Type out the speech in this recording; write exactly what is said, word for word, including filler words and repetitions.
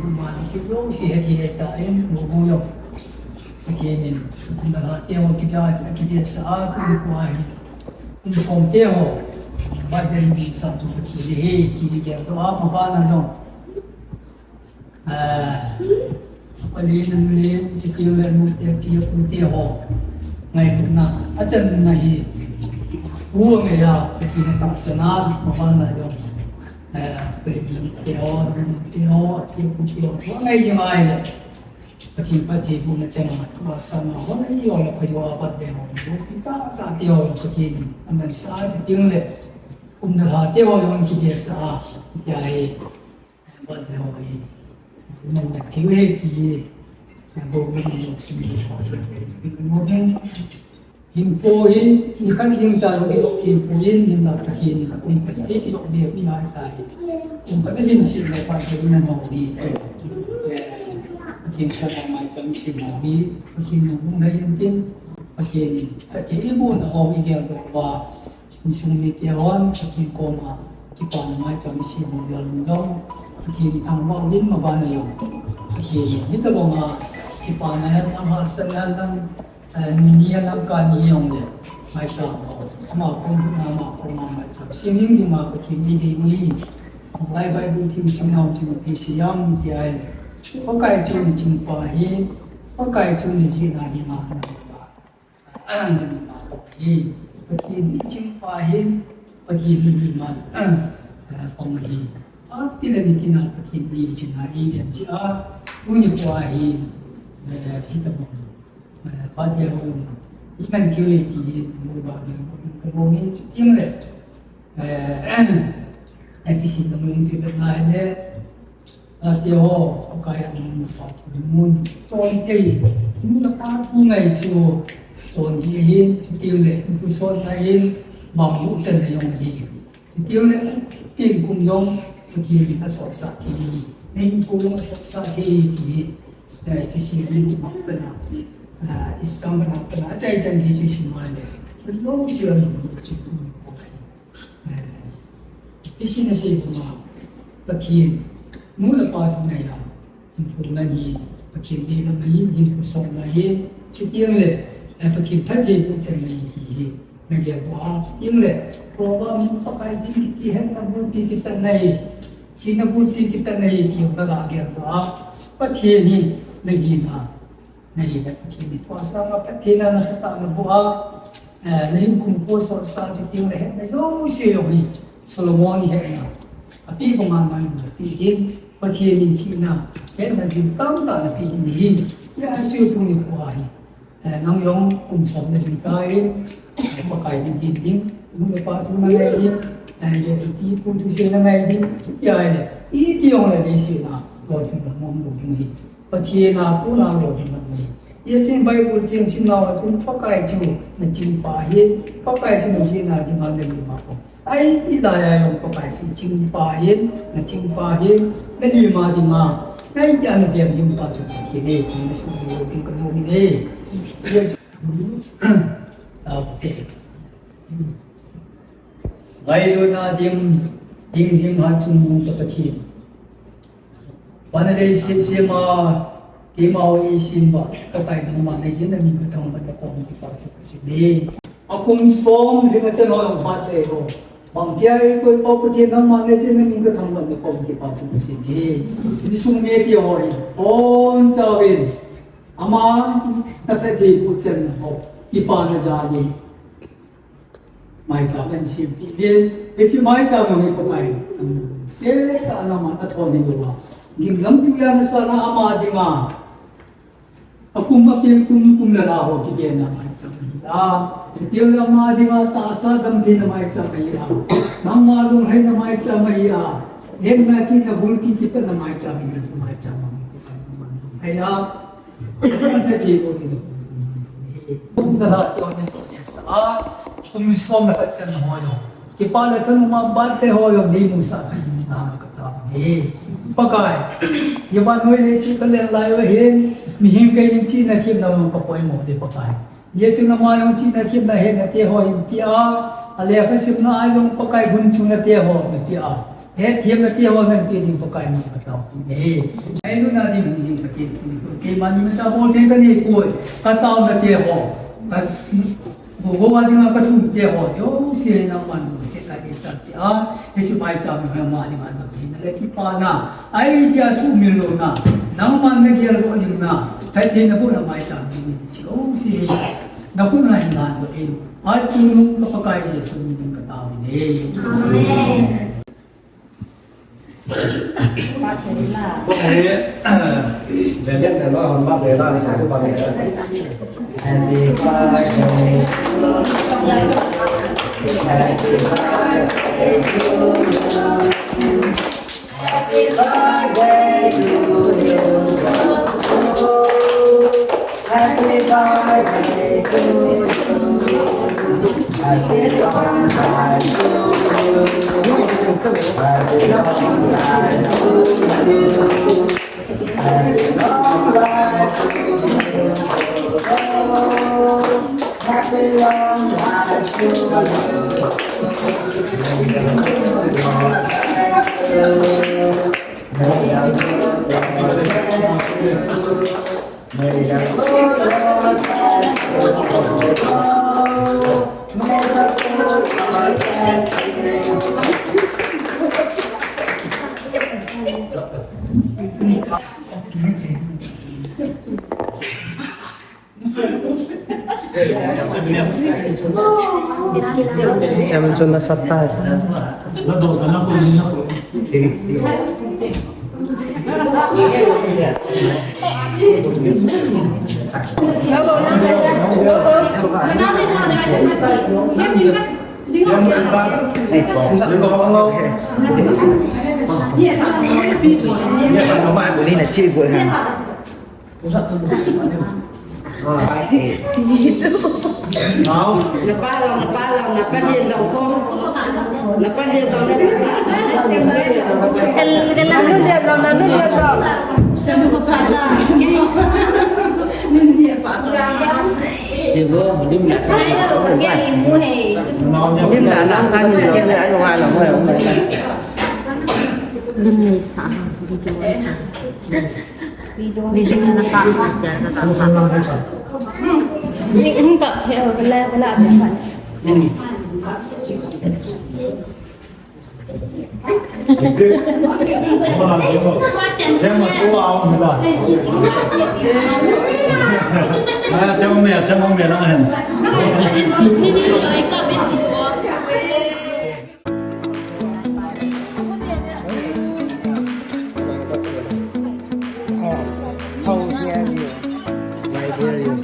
Mani ki lo si he ti he ta in mo mo yo. Ki ni na ha te ho ki da sa ki de sa a ku ku a hi. Kum som te ho. Ba de ni sa tu ki de he ki de to a ma ba na zo. A, pali na le ti ki le mu te pi ku te ho. Ngai na a chan na hi. Wo me ya ki na ta sa na ma ba na yo. Eh, pali na te ho, te ho, te ku te ho. Ngai ji ngai le. Pathen, Pathen bu na chang a, ba sa ma ho na yo la pa yo a ba de ho. Kita sa te ho Pathen. Aman sa ji ting le. Kum na ha te ho yo ki de sa. Ya he. Ba de ho he. Na na te he ki. Na bo ni yo si ni. Mo den. Hinkho hi, ni khat ding cha lo hi lo hinkho hi, ni na ka hi, ni na kum ka hi, ki lo be ni hai ta hi. Kum ka hin si lo pa ke na no hi. Eh, Pathen ka na mai cham si mo hi, Pathen no hung na yin tin, Pathen ni, Pathen i bu na ho i gel do ba, insung mi te hon, Pathen koma, kipa na mai cham si mo gel dong, Pathen ni thang ba lin ma ba na yo. Pathen ni, ni ta bo ma, kipa na yan, ang ha sa na, ang Eh, ni ni a lam ka ni jong le, mai sa ma, ama kong na ma kong ma mai sa. Sim ning ni ma Pathen ni dei ni. Lai Bible thim sim nau sim pi si yam ti ai. Pakai chu ni ching pa hi, Pakai chu ni ji na ni ma na pa. A na ni ma pa hi. Pathen ni ching pa hi, Pathen ni ni ma. A, pa ma hi. A ti le ni ki na Pathen ni ching na i len chi a. U ni pa hi. Eh, hi ta ma. Eh, Pathen ho, i man thei le ti, mu ba ding, mu ding, ka mu min chu ting le. Eh, Ephesi ka mu chu le ngai le. Sa te ho, ka ya mu pa, mu chon te, mu na pa tu ngai chu, chon te hin, chu ting le, mu son na hin, ba mu chen na yong hin. Ti le, tin kum jong, Pathen in asot sah thei, nei kum jong asot sah thei ti, eh, Ephesi bung kum pen a, ah, Islam pen a, pen a, achai chan ti chu isim le, lo si a lo si tu ni ko. Eh, Ephesi na sei kum a, Pathen, nu le pa thu nei a, Hinkho ngen hi, Pathen deina ahi, hinkho sotna ahi, chuteng le, eh, Pathen phattheiboh channa ahi ti hi, na gel poi a, chuteng le, Proverbs in Pakai ding kiti hetna bulpi kitatna ahi, chihna bulpi kitatna ahi ti na ga gel poi a, Pathen hi, na gina, na gina Pathen hi, tua sanga Pathen a na sah tah na boh a, eh, na hinkhum kho sot sa chuteng le hetna jouse jong hi, Solomon hetna, apeh banga na na peh ding, Pathen in chihna, hetna ding tamtah na peh ding ahi. Hijeh chun tuni khoa hi, eh, nang jong kum som na ding tai, eh, Pakai ding ding, nu le pa thu na ngai ding, eh, ipi pu thusei na ngai ding, hijeh le, iti jong le leiset a, lolhing na mong mong ding ahi. Pathen a kona lolhing na ngai. Hijeh chun Bible cheng sim nau a chun Pakai chu na ching pa ahi, Pakai chu na chihna dinga na lim a kon. Ahi ti lai a jong Pakai chu ching pa ahin, na ching pa ahin, na lim a dinga, na iti a na beng ding pa chu Pathen ahi, ti na sumil ding ka nom e. Hijeh chun, ah, okay. Ngailutna dim, ding jing hat chungnung ka Pathen. Van le leiset sem a, keima ho eisem uva, Pakai nangma neijeh in na min ka thangvah in na kom kipa thu ka sem e. Akum som lhing a chan ho jong phat le ho. Bangtia eikoi pau Pathen nangma neijeh in na min ka thangvah in na kom kipa thu ka sem e. Insung mite ho hi, boncha uvin. Ama na phattheiboh channa ho, kipana jal in. Maicham ahin sempeh uvin, hiche maicham jong hi Pakai, um, setah a aman athon hilou a. Ginglam tuiya nasatna ama dinga. Akum akel kum kum le la ho kigenna maicham ahi a. Chuteng le ama dinga tahsa damtheina maicham ahi a. Nangma lunglhaina maicham ahi a. Hetna chihna bulpi kitatna maicham ahi a, maicham ahi a. Kum som le khat channa ho jong, kipa le thanom a birthday ho jong nei musah thei dingin nangma ka taove. Pakai, hiche vannoi leiset ka leng lai uva hin, mihem kei in chihna themna jong ka poimo e Pakai. Hijeh chun ama jong chihna themna hetna te ho hin peh a, alekha simna a jong Pakai gunchuna te ho hin peh a. Hetthemna te ho neipe ding Pakai min kataopeh e. Ngailutna ding hung ding Pathen, keima ni masa bol thei kanei poi. Kataona te ho, ka Gogo a dinga kathum te ho, jouse nangman lungset a deisah tia, hiche maicham hi ama dinga damtheina le kipana, ahi tia sumil louna, nangman nagel lou jingna, phattheina bohna maicham ding hiche jouse hi nakhut a hin landoh in, atulou ka Pakai Jesu min in kataovin ahi. Amen. Happy birthday to you. Happy birthday to you. Happy birthday to you. Happy long life to you. Happy long life to you. Happy long life to you. Happy long life to you. Siya man siya nasaktan. Uli na chi gol ha. Napa lang, napa lang, napa lian lang ko. Napa lian lang, napa lian lang. Nanu lian lang, nanu lian lang. Chigo, lim la sa. Lim la la ka ni le ano nga la mo mo. Lim nei sa video cha. Video na ka ha, na ka ha. Ni hung ka the, wala, wala, wala. How dare you? Why dare you?